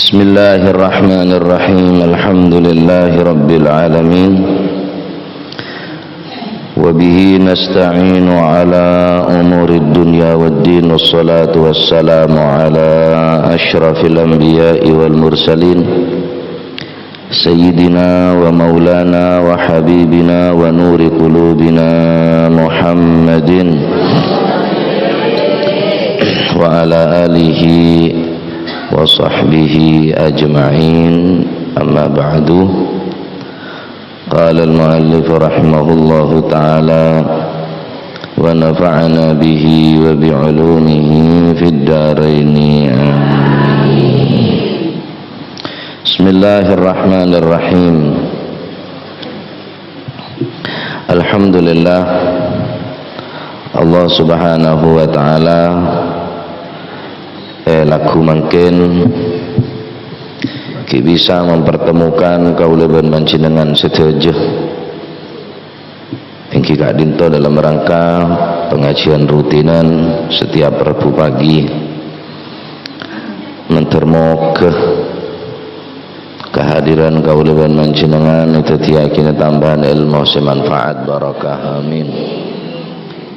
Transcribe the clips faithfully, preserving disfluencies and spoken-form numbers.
بسم الله الرحمن الرحيم. الحمد لله رب العالمين. وبه نستعين على أمور الدنيا والدين. والصلاة والسلام على أشرف الأنبياء والمرسلين. سيدنا ومولانا وحبيبنا ونور قلوبنا محمد وعلى آله وصحبه أجمعين. أما بعد، قال المؤلف رحمه الله تعالى، ونفعنا به وبعلومه في الدارين. آمين. Bismillahirrahmanirrahim. Alhamdulillah, Allah Subhanahu wa Ta'ala, eh, lagghu mangkèn ghi' bisa mempertemukan kaulâ bân panjhennengngan sadhâjâ. Èngghi ka'dinto dalam rangka pengajian rutinan setiap Rabu pagi. Mandhâr moghâ kehadiran kaulâ bân panjhennengngan èdhâddhiyâghinâ tambahan èlmo sè manfaat barokah. Amin.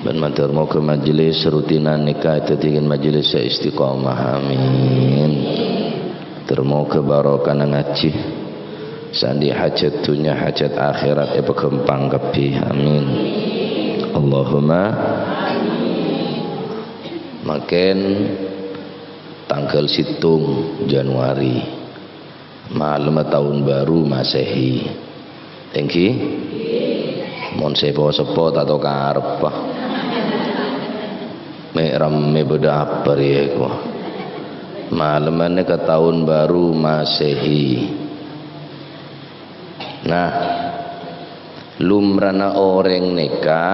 Bân mandhâr moghâ majelis rutinan nèka èdhâddhiyâghin majelis sè istiqomah. Amin. Ter moghâ barokahna ngajhi. Sandi hajat dhunnya, hajat akhèrat èpaghâmpang kabbhi. Amin. Allahumma. Mangkèn tangghâl sèttong Januari, malemma taon baru Masehi. Èngghi? Mon seppo-seppo ta' tao karebbhâ. Mè' rammè bâdâ apa rèya èko? Malemma nèka taon baru Masehi. Nah, lumrana orèng nèka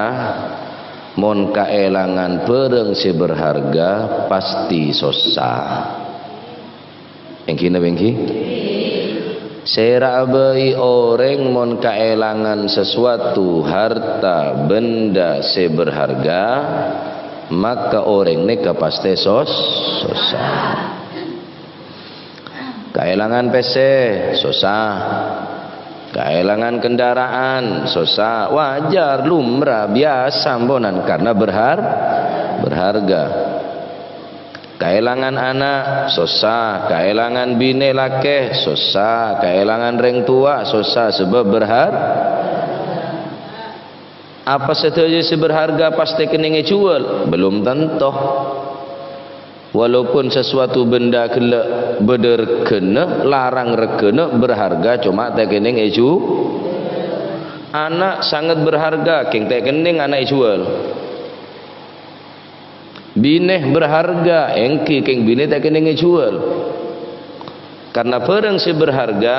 mon kaèlangan bhârâng sè berharga, pastè sossa. Èngghi napa èngghi? Sèra'a bhâi orèng mon kaèlangan sasuwatu harta benda sè berharga, maka orèng nèka pastè sos-, sossa. Kaèlangan pèssè, sossa. Kaèlangan kendaraan, sossa. Wajar, lumrah, biyasa, amponan, karena berhar-, berharga. Kaèlangan ana', sossa. Kaèlangan binè lakè, sossa. Kaèlangan rèng towa, sossa, sabâb berhar-, Apa sadhâjâ sè berharga pastè kennèng èjhuwâl? Belum tanto. Walaupun sasuwatu benda ghellâ' bâdâ regghâna, larang regghâna, berharga, coma ta' kennèng èjhu-, ana' sanget berharga, kèng ta' kennèng ana' èjhuwâl. Binè berharga, èngghi kèng binè ta' kennèng èjhuwâl. Karna bhârâng sè berharga,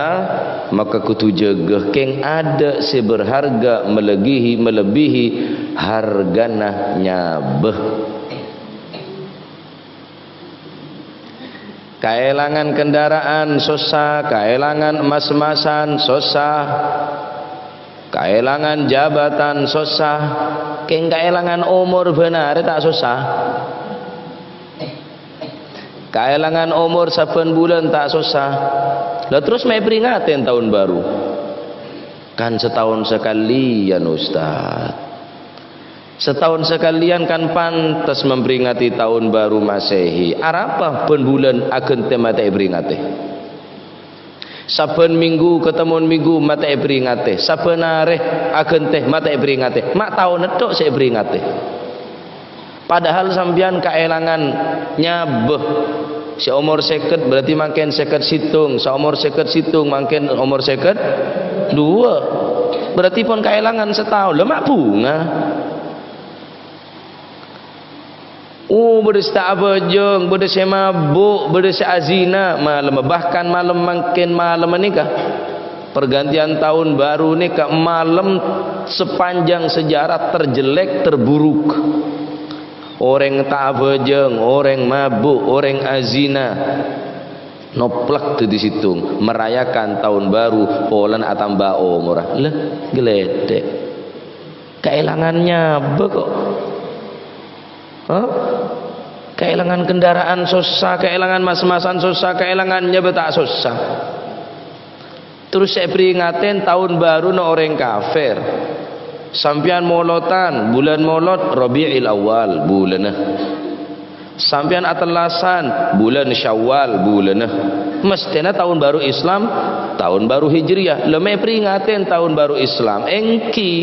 maka kodhu jâgâ kèng adâ' sè berharga melebihi, melebihi hargana nyabâ. Kaèlangan kendaraan sossa, kaèlangan emas-emasan sossa, kaèlangan jabatan sossa, kèng kaèlangan omor bân arè ta' sossa. Kaèlangan omor sabbhân bulân ta' sossa. Lah terros ma' èpèringatè taon baru? Kan sataon sakalèyan, Ustaz. Sataon sakalèyan kan pantes memperingati taon baru Masehi. Arapa bân bulân aghântè ma' ta' èpèringatè? Sabbhân minggu, katemmo minggu ma' ta' èpèringatè. Sabbhân arè aghântè ma' ta' èpèringatè. Ma' taonna tok sè èpèringatè. Padahal sampèyan kaèlangan nyabâ. Sè omor sèket berarti mangkèn sèket sèttong, saomor sèket sèttong mangkèn omor sèket duwâ'. Berarti pon kaèlangan sataon. Lah ma' bhunga. Oh, bâdâ sè ta' abhâjâng, bâdâ sè mabuk, bâdâ sè azina, malem, bahkan malem mangkèn malem nèka. Pergantian tahun baru nèka malem sepanjang sejarah terjelek, terburuk. Orèng ta' abhâjâng, orèng mabuk, orèng azina, noplak dhâddhi sèttong, merayakan tahun baru, polana atamba omorra. Lah, gledek. Kaèlangan nyabâ kok. Hah? Kaèlangan kendaraan sossa, kaèlangan mas-masan sossa, kaèlangan nyabâ ta' sossa. Terros sè èpèringatè taon bâruna orèng kafir. Sampèyan molotan, bulân Molod, Rabiul Awal bulânna. Sampèyan atellasan, bulân Syawal bulânna. Mesthèna taon bâru Islam, taon bâru Hijriyah. Lha mè' èpèringatè taon bâru Islam. Èngghi,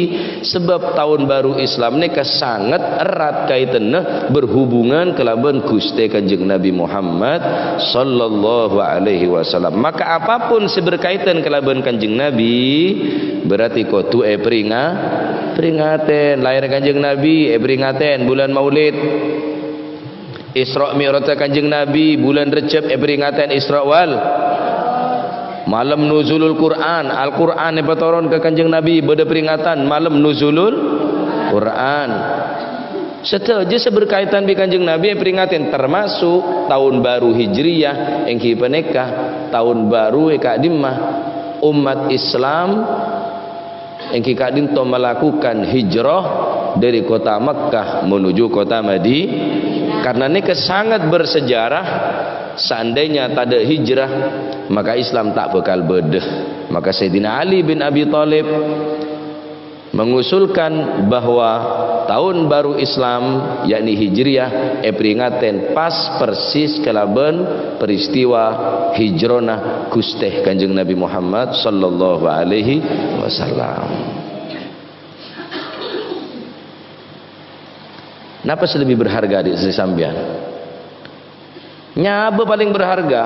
sabâb taon bâru Islam nèka sanget erat kaètanna berhubungan kalabân Ghustè Kanjeng Nabi Muhammad sallallahu alaihi wasallam. Maka apapun sè berkaitan kalabân Kanjeng Nabi, berarti kodhu èpèringa-, pèringatè. Laèr Kanjeng Nabi èpèringatè bulân Maulid. Isra Mi'rajna Kanjeng Nabi, bulân Rejjeb èpèringatè Isra wal. Malem Nuzulul Qur'an, Al-Qur'an èpatoron ka Kanjeng Nabi, bâdâ peringatan malem Nuzulul Qur'an. Sadhâjâ sè berkaitan bi' Kanjeng Nabi èpèringatè, termasuk taon bâru Hijriyah, èngghi panèka taon bâru è ka'dimma ommat Islam èngghi ka'dinto melakukan hijrah dari kota Mekkah menuju kota Madi-, karena nèka sangat bersejarah. Seandainya tadâ' hijrah, maka Islam ta' bhâkal bâdâ. Maka Sayyidina Ali bin Abi Thalib mengusulkan bahwa tahun baru Islam, yakni Hijriyah, èpèringatè pas persis kalabân peristiwa hijrona Ghustè Kanjeng Nabi Muhammad sallallahu alaihi wasallam. Napa sè lebbi berharga, dik, sè sampèyan? Nyabâ palèng berharga.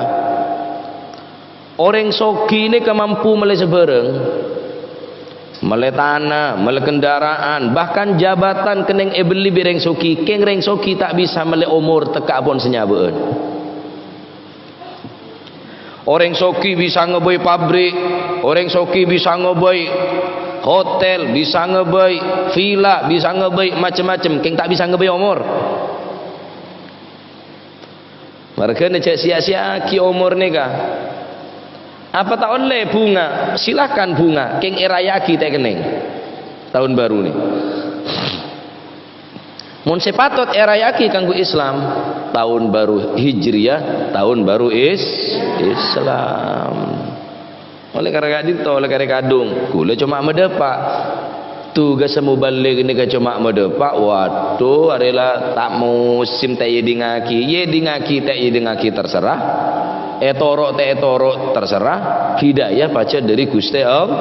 Orèng soghi nèka mampu mellè sabârâng. Mellè tana, mellè kendaraan, bahkan jabatan kennèng èbelli bi' rèng soghi. Kèng rèng soghi ta' bisa mellè omor tekka' pon sè nyabâ'ân. Orèng soghi bisa ngabây pabrik, orèng soghi bisa ngabây hotel, bisa ngabây villa, bisa ngabây macem-macem, kèng ta' bisa ngabây omor. Marghâna jhâ' siya-siya'aghi omor nèka. Apa ta' ollè bhunga? Silahkan bhunga, kèng èraya'aghi ta' kennèng. Taon baru nè. Mon sè patot èraya'aghi kaangghuy Islam, taon baru Hijriyah, taon baru Is-, Islam. Ollè karè ka'dinto, ollè karè kadhung. Kaulâ coma madâpa'. Tugassa muballig nèka coma madâpa'. Waduh, arè la ta' musim ta' èdingngaghi. Èdingngaghi ta' èdingngaghi, terserah. Ètoro' ta' ètoro', terserah. Hidayah pajhât dâri Ghustè All-,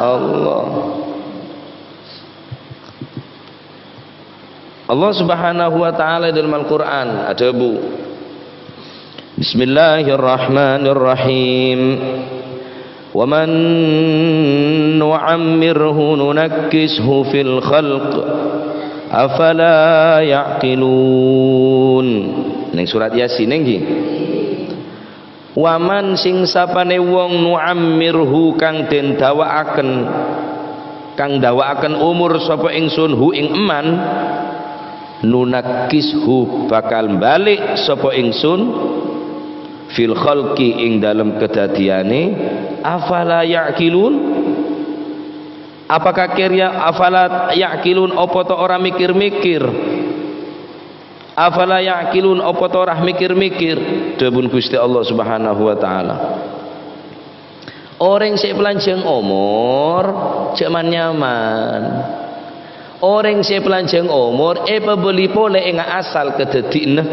Allah. Allah Subhanahu wa Ta'ala è dâlem Al-Qur'an adhâbu, "Bismillahirrahmanirrahim. Wa man nu'ammirhu nunakkishu fil khalq, afala ya'qilun." Neng surat Yasin, èngghi. Wa man sing sapanè wong nu'ammirhu kang den dawa'aken, kang dawa'aken omor sapa ingsun hu ing emman, nunakkishu bakal balik sapa ingsun fil khalqi ing dalem kadadiyane, afala ya'qilun? Apakah kèr-, afala ya'qilun, apa ta' ora mikir-mikir? Afala ya'qilun, apa ta' ora mikir-mikir? Dhâbuna Ghustè Allah Subhanahu wa Ta'ala. Orèng sè èpalanjhâng omor, jhâ' man-nyaman. Orèng sè èpalanjhâng omor, èpabâli polè enga' asal kadhâddhina.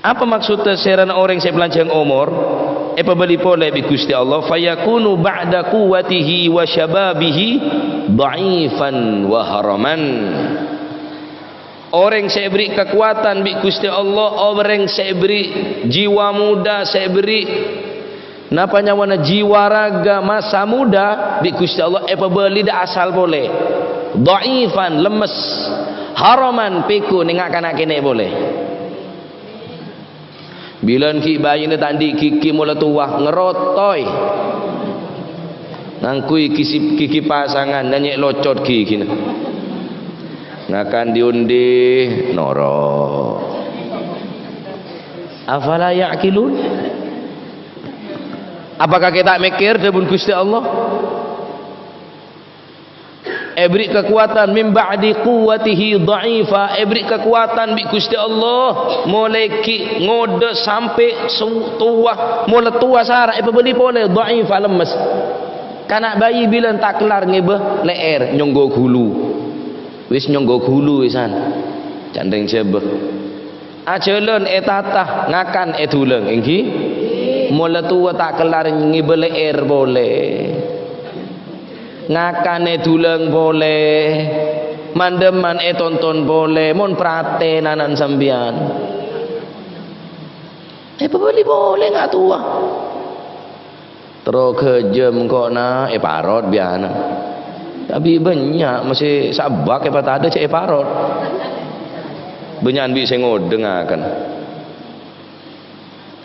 Apa maksodda sèrana orèng sè èpalanjhâng omor èpabâli polè bi' Ghustè Allah? "Fayakunu ba'da quwwatihi wa syababihi dha'ifan wa haraman." Orèng sè èberri' kakowadhân bi' Ghustè Allah, orèng sè èberri' jiwa muda, sè èberri' napa nyawana jiwa raga masa muda bi' Ghustè Allah èpabâli dâ' asal polè. Dha'ifan, lemmes. Haraman, pèko neng na'-kana' kènè' polè. Bilân ghi' bâjina ta' andi' ghighi mola towa, ngerotoy. Ngangghuy gisi-, ghighi pasangan, nanyè' locot ghighina. Ngakan di-ondi, noro'. Afala ya'qilun? Apakah kè ta' mèkkèr, dhâbuna Ghustè Allah? Èberri' kakowadhân, "Min ba'di quwwatihi dha'ifa," èberri' kakowadhân bi' Ghustè Allah, molaè ghi' ngodâ sampè' su-, towa, mola towa sara, èpabâli polè, dha'ifa, lemmes. Kana' bayi bilân ta' kellar ngèbâ lè'èr, nyongghu ghulu. Wis nyongghu ghulu wisan. Ca'na rèng Jhâbâ. Ajhâlân ètata, ngakan èdulâng, èngghi? Mola towa ta' kellar ngèbâ lè'èr polè. Ngakan èdulâng polè. Mandhâman ètonton polè, mon pratènanan sampèyan. Èpabâli polè nga' towa. Terro ghâjâ mengkona èparot biyana. Tabi' bânnya' masih sabak èpatadâ cè' èparot. Bânnya'an bi' sè ngodâ ngakan.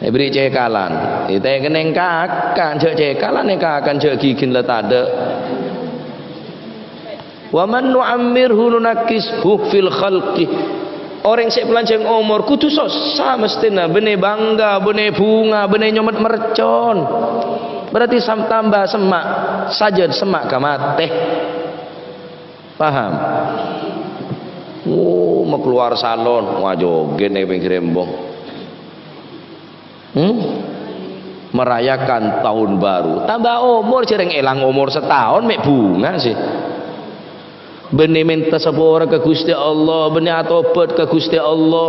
Èberri' cèkalan. Ètè kenning kakan, jhâ' cèkalan èkakan, jhâ' gigin la tadâ'. "Wa man nu'ammirhu nunakkishu fil khalqi." Orèng sè palanjhâng omor kodhu sossa mesthèna, bânnè bangga, bânnè bhunga, bânnè nyomet mercon. Berarti sam-, tamba semma', sajân semma' ka matè. Paham? Oh, makalowar salon, wah, jogèt è pèngghir embong. Hmm? Merayakan tahun baru. Tamba omor, jhâreng èlang omor sataon, mè' bhunga sè. Bânnè mènta sapora ka Ghustè Allah, bânnè atobhât ka Ghustè Allah.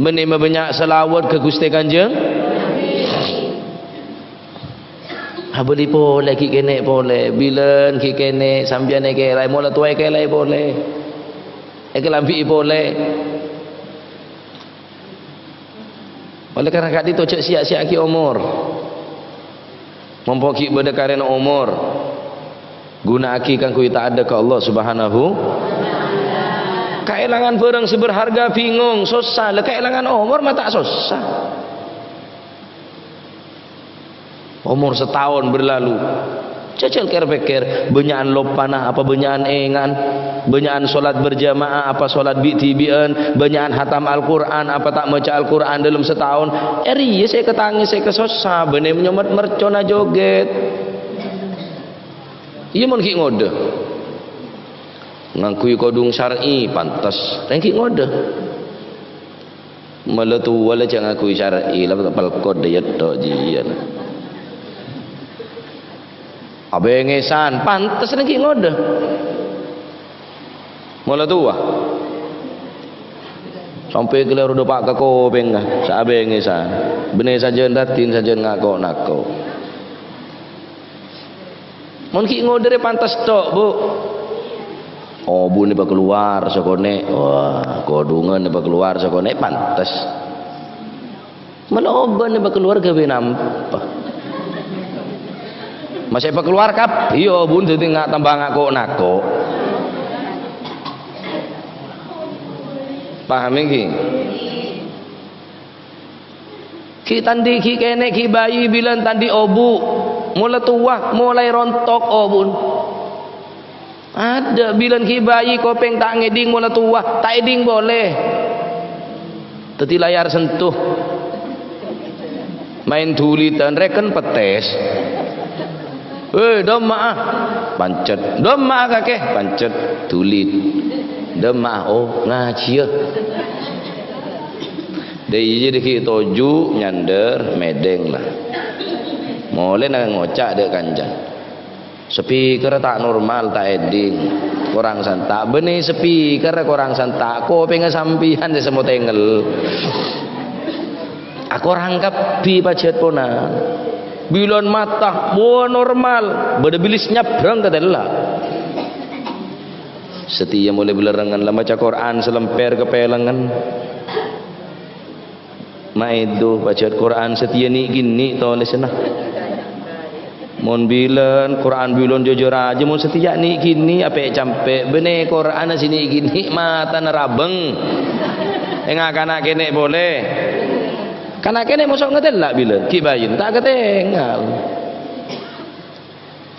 Bânnè mabânnya' shalawat ka Ghustè Kanjeng. Abâli polè ghi' kènè' polè, bilân ghi' kènè' sampèyan èkèlaè, mola towa èkèlaè polè. Èkalambi'i polè. Oleh karena ka'dinto jhâ' siya-siya'aghi omor. Mompo ghi' bâdâ karèna omor, ghuna'aghi kaangghuy ta'adda ka Allah Subhanahu. Kaèlangan bhârâng sè berharga, bingung, sossa. La kaèlangan omor ma' ta' sossa. Omor sataon berlalu. Jhâjhâl kèr-pèkkèr, bânnya'an loppana apa bânnya'an ènga'an? Bânnya'an sholat berjamaah apa sholat bi'-dhibi'ân? Bânnya'an hatam Al-Qur'an apa ta' maca Al-Qur'an dâlem sataon? Arèya sè èkatangè, sè èkasossa, bânnè nyomet mercona jogèt. Iyâ, mon ghi' ngodâ. Ngangghuy kodhung syar'i, pantes. Rèng ghi' ngodâ. Mala towa la jhâ' ngangghuy syar'i, la pelkot dâ' èyetto' jiyâ. Abèngèsan, pantes nèng ghi' ngodâ. Mala towa. Sampè' kalèro dâpa' ka kopèngnga, sè abèngèsan. Bânnè sajân raddhin, sajân ngako'-nako'. Mon ghi' ngodâ rè pantes tok, Bu. Obuna èpakalowar sakonè'. Wah, kodhungan èpakalowar sakonè', pantes. Mala obuna èpakalowar ghâbây napa? Masè èpakalowar kabbhi obuna dhâddhi nga-, tamba ngako'-nako'. Paham ènggi? Ghi' ta' andi', ghi' kènè', ghi' bayi bilân ta' andi' obu'. Mola towa, molaè rontok obu'na. Adâ' bilân ghi' bayi kopèng ta' ngèdhing, mola towa, ta' èdhing polè. Dhâddhi layar sentuh. Maèn dhulidhân, rèken pettès. "Hei, dâmma'a!" Pancet. "Dâmma'a, kakè!" Pancet. Dhulid. "Dâmma'a, oh, ngajhiyâ." Dâ' iyâ dhâggi' toju' nyandâr, mèdheng la. Molèna ngoca' dâ' kancana. Speaker ta' normal, ta' èdhing. Korang santa'. Bânnè speaker korang santa'. Kopèngnga sampèyan sè semmotèngel. Akorang kabbhi pajhât ponan. Bilân mata, wah, normal. Bâdâ bilis nyabrang ka tella'. Satèya molè bâlârengngan la maca Qur'an salèmpèr kapèlengngan. Maèdu pajhât Qur'an satèya nè'-kènè' tolèsanna. Mon bilân, Qur'an bilân jhujhur ajâ, mon satèya nè'-kènè' apè'-campè', bânnè Qur'anna sè nè'-kènè' matana rabâng. Ènga' kana' kènè' polè. Kana' kènè' moso' ngatèla' bilân, ghi' bayin, ta' katèngal.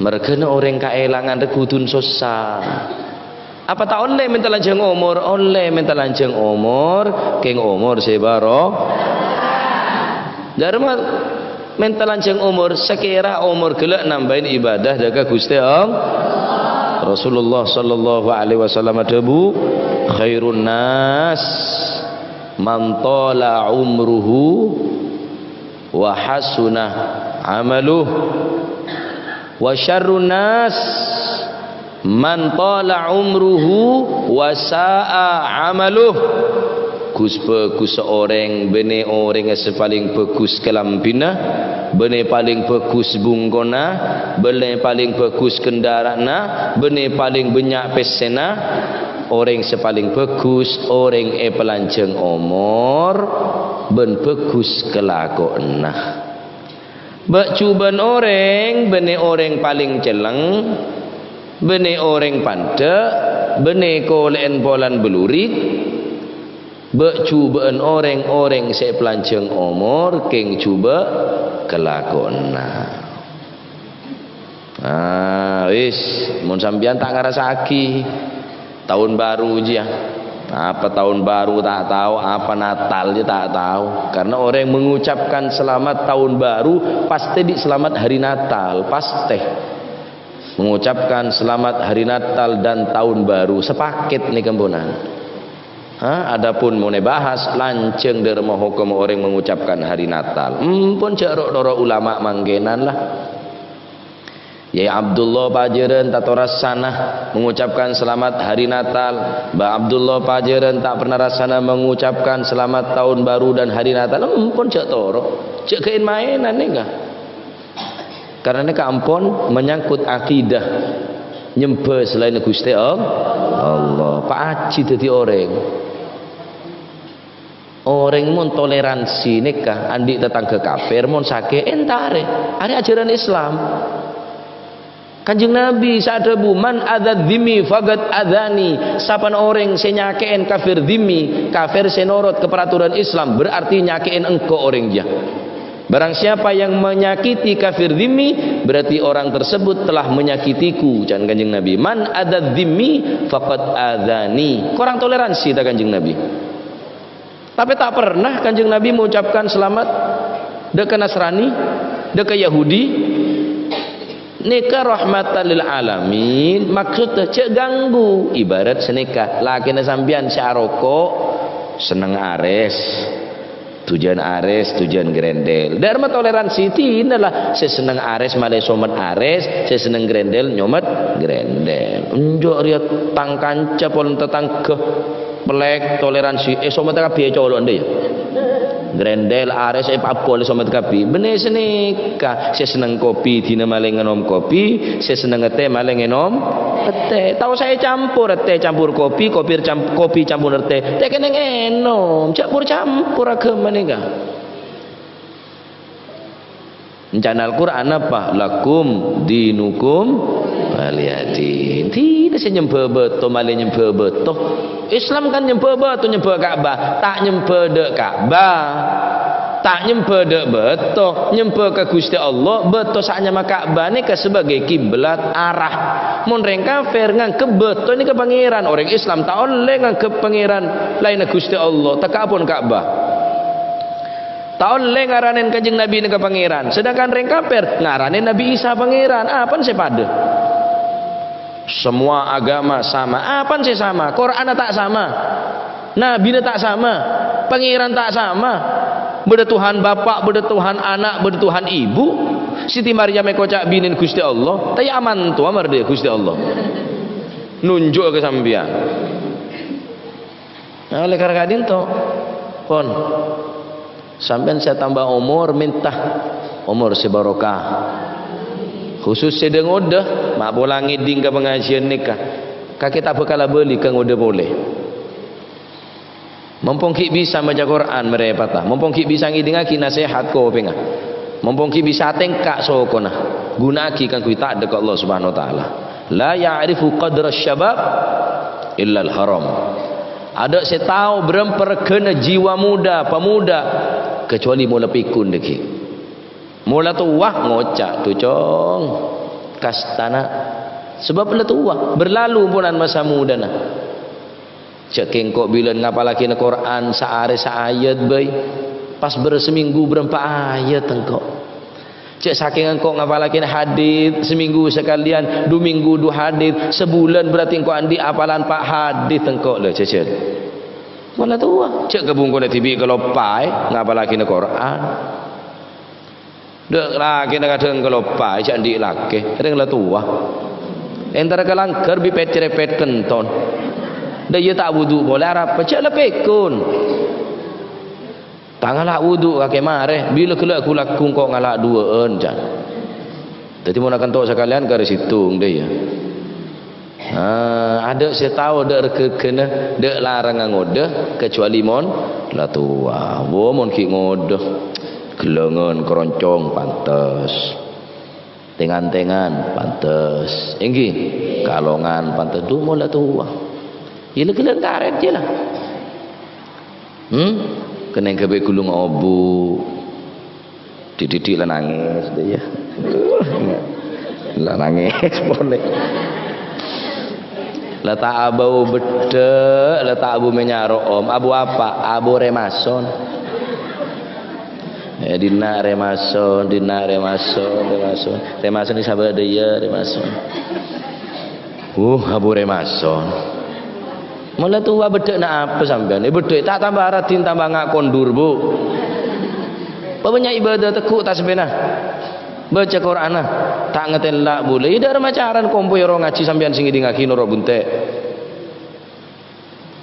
Merghâna orèng kaèlangan rè ghudun sossa. Apa ta' ollè mènta lanjhâng omor? Ollè mènta lanjhâng omor, kèng omor sè bâro. Dârma Mènta lanjhâng omor, sakèra omor ghellâ' nambâi ibadah dâ' ka Ghustè Allah. Rasulullah sallallahu alaihi wasallam adhâbu, "Khairun nas man tala umruhu wa hasuna amaluh, wa syarrun nas man tala umruhu wa sa'a amaluh." Ghus-bhâghussa orèng, bânnè orèng sè palèng bhâghus kalambhina, bânnè palèng bhâghus bungkona, bânnè palèng bhâghus kendara'anna, bânnè palèng bânnya' pèssèna. Orèng sè palèng bhâghus, orèng èpalanjhâng omor bân bhâghus kalakowanna. Bâ' jhubâ'ân orèng, bânnè orèng palèng cellèng, bânnè orèng pandhâ', bânnè kolè'en polan bâlurik. Bâ' jhubâ'ân orèng-orèng sè èpalanjhâng omor kèng jhubâ' kalakowanna. Ah, wis, mon sampèyan ta' ngarassa'aghi taon baru jiyâ. Apa taon baru ta' tao, apa Natal jiyâ ta' tao. Karena orèng mengucapkan selamat tahun baru, pastè dhi' selamat hari Natal, pastè. Mengucapkan selamat hari Natal dan tahun baru, sapakèt nèka emponan. Ha, adapun mon èbahas lanjhâng dârma hokom orèng mengucapkan hari Natal, empon jhâ' ro'-noro' ulama mangkènan la. Yai Abdullah Pajârân ta' tao rassana mengucapkan selamat hari Natal. Mbah Abdullah Pajârân ta' pernah rassana mengucapkan selamat tahun baru dan hari Natal. Empon jhâ' toro'. Jhâ' ghâ' èn-maènan nèka. Karena nèka ampon menyangkut akidah. Nyembhâ salaènna Ghustè All-, Allah. Pa' ajhi dhâddhi orèng. Orèng mon toleransi nèka andi' tatangghâ kafir, mon sakè' èntarè. Arèya ajhârân Islam. Kanjeng Nabi sè adhâbu, "Man adza dzimmi faqad adzani." Sapana orèng sè nyakè'è kafir dzimmi, kafir sè norot ka peraturan Islam, berarti nyakè'è engko' orèng jiyâ. Barang siapa yang menyakiti kafir dzimmi, berarti orang tersebut telah menyakitiku, ca'na Kanjeng Nabi. "Man adza dzimmi faqad adzani." Korang toleransi ta' Kanjeng Nabi? Tapè ta' pernah Kanjeng Nabi mengucapkan selamat dâ' ka Nasrani, dâ' ka Yahudi. Nèka rahmatan lil alamin, maksodda jhâ' ganggu. Ibarat sanèka, lakèna sampèyan sè aroko', senneng arès. Dujân arès, dujân grendel. Dârma toleransi dinah la, sè senneng arès malè somet arès, sè senneng grendel nyomet grendel. Enjâ' rèya tang kanca polana tatangghâ. Pellèk toleransi, è, somet kabbhi ècolo' endâ' yâ. Grendel, arès, è, abâli somet kabbhi. Bânnè sanèka, sè senneng kopi, dinah malè ngènom kopi, sè senneng tè, malè ngènom tè. Ta' osa ècampor, tè campor kopi, kopi cam-, kopi campor tè. Tè kennèng ènom, jhâ' por-campor aghâma nèka. Èncana Al-Qur'an apa? "Lakum dinukum waliyadin." Dinah sè nyembhâ bâto, malè nyembhâ bâto. Islam kan nyembhâ bâto, nyembhâ Ka'bah. Ta' nyembhâ dâ' Ka'bah. Ta' nyembhâ dâ' bâto. Nyembhâ ka Ghustè Allah. Bâto sè anyama Ka'bah nèka sebagai kiblat arah. Mon rèng kafir nganggep bâto nèka pangèran. Orèng Islam ta' ollè nganggep pangèran laènna Ghustè Allah. Tèka pon Ka'bah. Ta' ollè ngaranè Kanjeng Nabi nèka pangèran. Sedangkan rèng kafir ngaranè Nabi Isa pangèran. Apana sè padâ? Semua agama sama. Apana sè sama? Qur'anna ta' sama. Nabina ta' sama. Pangèran ta' sama. Bâdâ Tuhan Bapa', bâdâ Tuhan Ana', bâdâ Tuhan Ibu. Siti Maryam èkoca' binèna Ghustè Allah. Ta' iyâ amanto amardhâ Ghustè Allah. Nunjuk ka sampèyan. Nah, oleh karena ka'dinto, pon, sampèyan sè atamba omor, mènta omor sè barokah. Khusus sè dâ-ngodâ, ma' pola ngèdhing ka pangajiân nèka. Kakè ta' bhâkal abâli ka ngodâ polè. Mompong ghi' bisa maca Qur'an, marèpata. Mompong ghi' bisa ngèdhingaghi nasèhat kopèngnga. Mompong ghi' bisa atèngka' sokona. Ghuna'aghi kaangghuy ta'dhek ka Allah Subhanahu wa Ta'ala. La ya'rifu qadra syabab illal haram. Adâ' sè tao bârâmpa règhâna jiwa muda, pemuda, kecuali mola pèkun dhâggi'. Mola towa ngoca', "Dhu, Cong, kastana." Sabâb la towa, berlalu ponan masa mudana. Jhâ' kèng engko' bilân ngapalaghina Qur'an saarè saayat bhâi. Pas bâr-, samènggu bârâmpa ayat engko'. Cè' sakèng engko' ngapalaghina hadis, seminggu sakalèyan, du minggu du hadis, sabulân berarti engko' andi' apalan pa' hadis engko'. Lho, jhâjhâl. Mon la towa, cè' kabungkona dhibi' kaloppaè ngapalaghina Qur'an. Dâ' lakèna kadhâng kaloppaè, cè' andi' lakè, rèng la towa. Entar ka langghâr bi' pèt-cerèpèt kenton. Dâ' iyâ ta' wudu polè arapa, cè' la pèkon. Ta' ngala' wudu kakè marè, bilâ ghellâ' ghu-lagghu engko' ngala' duwâ'ân, can. Dhâddhi mon akento' sakalèyan karè sèttong, dâ' iyâ. Ah, adâ' sè tao dâ' règhâghâna, dâ' larangnga ngodâ, kecuali mon la towa. Wo, mon ghi' ngodâ, ghellângan, keroncong, pantes. Tèngan-tèngan, pantes. Èngghi, kalongan, pantes. Dhu, mon la towa. Iyâ la ghellâ' karèt, iyâ la. Hmm? Kenning ghâbây ghulung obu. Dhidhik la nangès, dâ' iyâ. La nangès polè. La ta' abâu beddhâ', la ta' abâu mènya' ro'om. Abâu apa? Abâu rèmason. Eh, dinna' rèmason, dinna' rèmason, rèmason. Rèmason è sabâ' dâ' iyâ, rèmason. Uh, abâu rèmason. Mon la towa beddhâ'na apa sampèyan? Eh, beddhâ' ta' tamba raddhin, tamba nga' kondur, Bu. Pabânnya' ibâdâ tegghu' tasbèna. Baca Qur'anna. Ta' ngatèla' bulâ. Iyâ, dâ' rèma carana kompoy ro ngajhi sampèyan sè ngèdingngaghi noro' bunte'.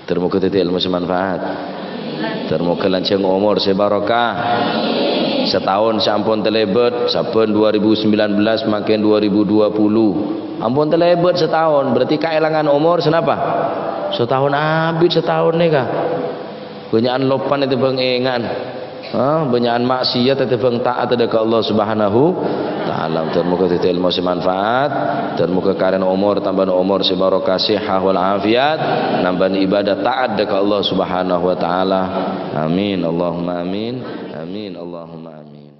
Ter-moga dhâddhi èlmo sè manfaat. Ter-moga lanjhâng omor sè barokah. Sataon sè ampon talèbât, sabbhân dua ribu sembilan belas mangkèn dua ribu dua puluh. Ampon talèbât sataon, berarti kaèlangan omor sanapa? Sataon abit sataon nèka. Bânnya'an loppan ètèmbhâng ènga'an. Ah, bânnya'an maksiat ètèmbhâng ta'at dâ' ka Allah Subhanahu wa Ta'ala. Ter-moga dhâddhi èlmo sè manfaat, ter-moga karèna omor, tambâna omor sè barokah, sihah wal afiat, nambâna ibadah ta'at dâ' ka Allah Subhanahu wa Ta'ala. Amin, Allahumma amin. Amin, Allahumma amin.